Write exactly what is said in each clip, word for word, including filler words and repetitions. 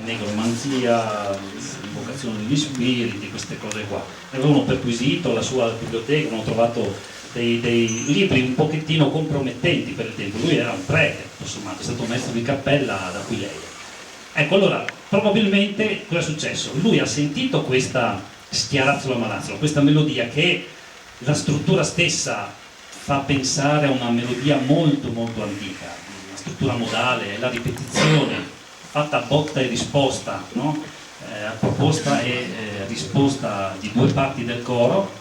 negromanzia, l'invocazione degli spiriti, queste cose qua. Avevano perquisito la sua biblioteca, hanno trovato dei, dei libri un pochettino compromettenti per il tempo. Lui era un prete, tutto sommato, è stato maestro di cappella ad Aquileia. Ecco, allora, probabilmente cosa è successo? Lui ha sentito questa Schiarazzola Marazzola, questa melodia che la struttura stessa fa pensare a una melodia molto molto antica, una struttura modale, è la ripetizione fatta a botta e risposta, no? Eh, a proposta e eh, risposta di due parti del coro,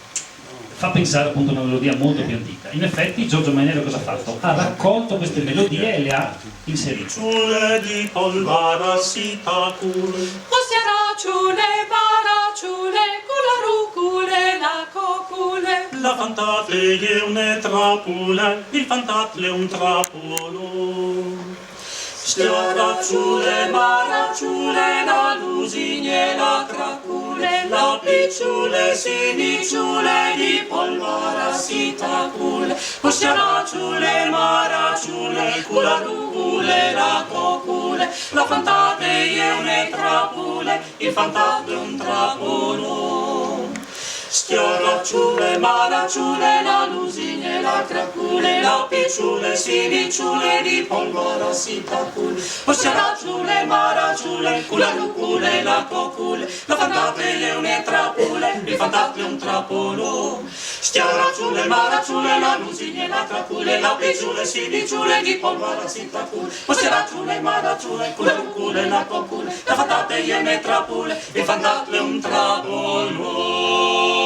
fa pensare appunto a una melodia molto più antica. In effetti Giorgio Maineri cosa ha fatto? Ha raccolto queste melodie e le ha inserite. Ciule di polvara si tacule. Ostia raciule, maraciule, cularucule, la cocule. La fantate e une trapule, il fantat l'è un trapolo. Schiaraciule, maraciule, la lusigne, la cracule, la picciule, siniciule, di polvara si tacule. Ostia raciule, maraciule, cularucule, la cocule, la fantate e une trapule, il fantat l'è un trapolo. Schiaraciule, maraciule, la lusigne, la cracule, la picciule, siniciule, di polvara si tacule. Ostia raciule, maraciule, cularucule, la cocule, la fantate e une trapule, il fantat l'è un trapolo. Schiaraciule, maraciule, la lusigne, la cracule, la picciule, siniciule, di polvara si tacule. Ostia raciule, maraciule, cularucule, la cocule, la fantate e une trapule, il fantat l'è un trapolo.